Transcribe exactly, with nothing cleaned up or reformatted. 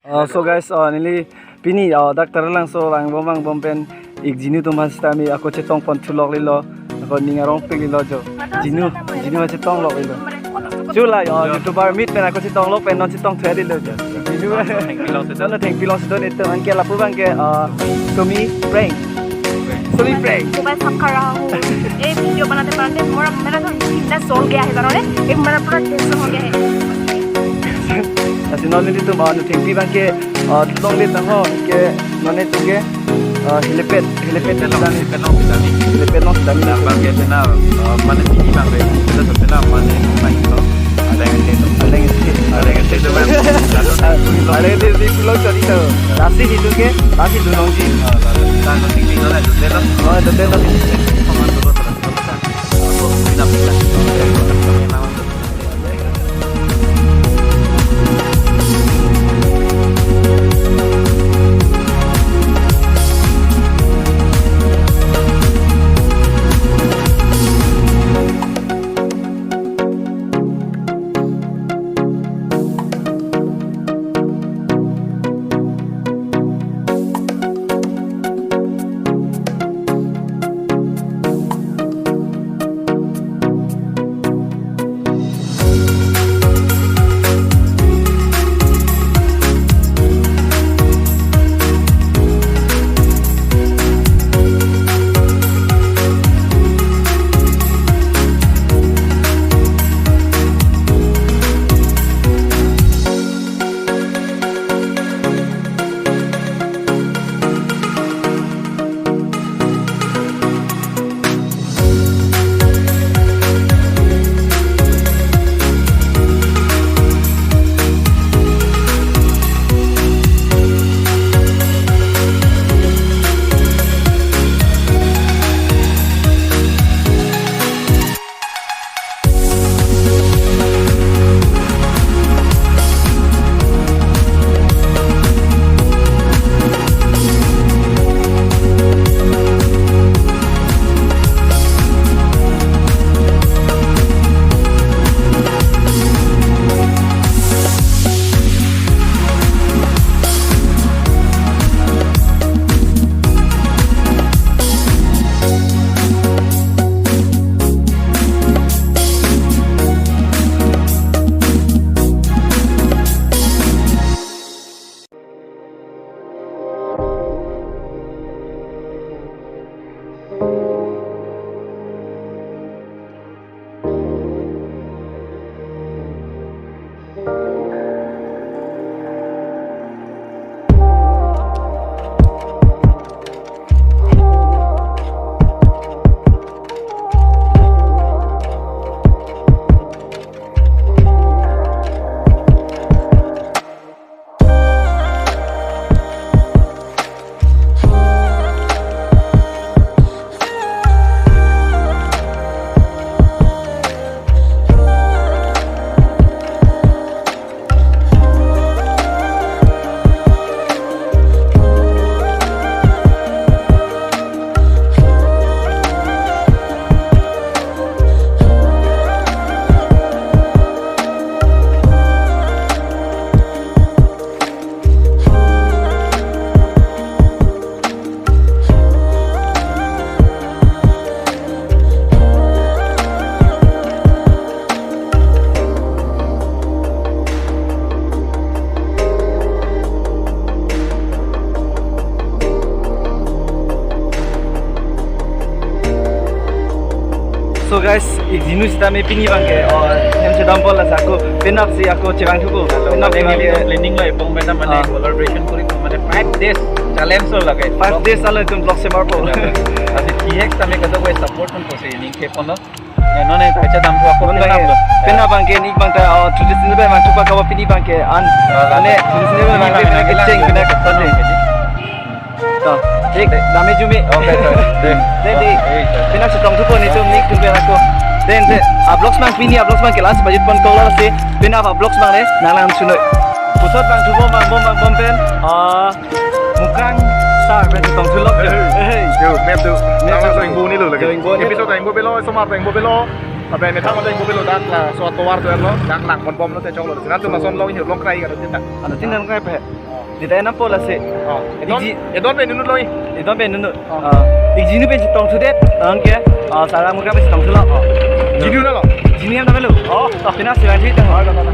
Uh, so guys, uh, neli pini uh, dak Taralangso langbom vangbom pen ik jinu atum aphan sitame ako chetong pon thu lok lilo, ako ning arong pik lilo jo. Jinu, jinu chetong lok lilo. Chulai uh, YouTuber meet pen ako chetong lok pen non chetong thu lilo jo. Jinu. Thengpi longsi do. Non thengpi longsi do, netum anke lapu abangke uh, Sumi Prank. Sumi Prank. Mobile साफ कर रहा हूँ। ये वीडियो बनाते बनाते मेरा मेरा तो इतना जल गया है, जानो रे? ये मेरा पूरा टेंशन हो गया है। Lasi non netum uh, thengpi abangke uh, longledet tang ho, ke non netum ke uh, helipad, helipad Helipad long, sitame. Helipad long sitame. Helipad long sitame. Abangke penap, uh, mane pini abangke, kita sepenap mane nunglang itu. Ada yang itu. Ada yang itu. Ada yang itu, teman. Ada yang itu, pulang cari tahu. Lasi netum ke, lasi dunong ji. Oh, lalu. Kita nanti kita lihat dulu, deh, loh. Oh, itu deh, loh. Teman dulu terus, terus. Aku pindah, pindah. Oke, oke. Oke, lawan. So guys, ik jinu sitame pini abangke, oh, hem chedam bol la sako, penap si ako chevang thupo, penap mane si abangke planning lo epong benda mane Ah. collaboration kori mane five days challenge lo lake. Five days alo itum vlog semar po. Asi thihek sitame kadokave support ponpo si ning ke ponlo. Ya, non ta chedam thu ako Non penap abangke, lo. Penap abangke, ik abangta, oh, traditional abang vangthupo, kabo pini abangke an, Ah, mane traditional abang pini abangke abangke kecheng lang. Pini abangke kecheng. To, ik, dame jumi. Oke, oke. Deh. Deh, di, Oh, iya. Penap chetong thupo netum, nik tum berako. Deh, deh, a vlogs abang pini, a vlogs abangke la-an si pajut pon kok lo si. Penap a vlogs abang deh, nanglang sunoi. Pusot vangthupo, vangbom, vangbom pen. Ah, Mukrang sar pen chetong thu lok. Hey. Hey. Yo, map tu. Map Nanglang tu. So ingbo ni lo lagi. So ingbo ni. Episode ingbo belo, somar ingbo belo. Apa yang tama ingbo belo dak laso atovar tu lo. Dak lang ponbom lo te chok lo. Sinan tu mason lo ini long krai ka tu tinta. Ano tinta long krai pe. Dita enam pola se. Oh, edon, Iji- edon pen inut lo. Edon pen inut. Oh. Ah, ik jinu pen chetong thudet. Anke, ah, sara murga pen chetong thulo. Oh. Jinu na lo. Jinu em namelo. Oh. Pina silang thit. Oh, no, no, no.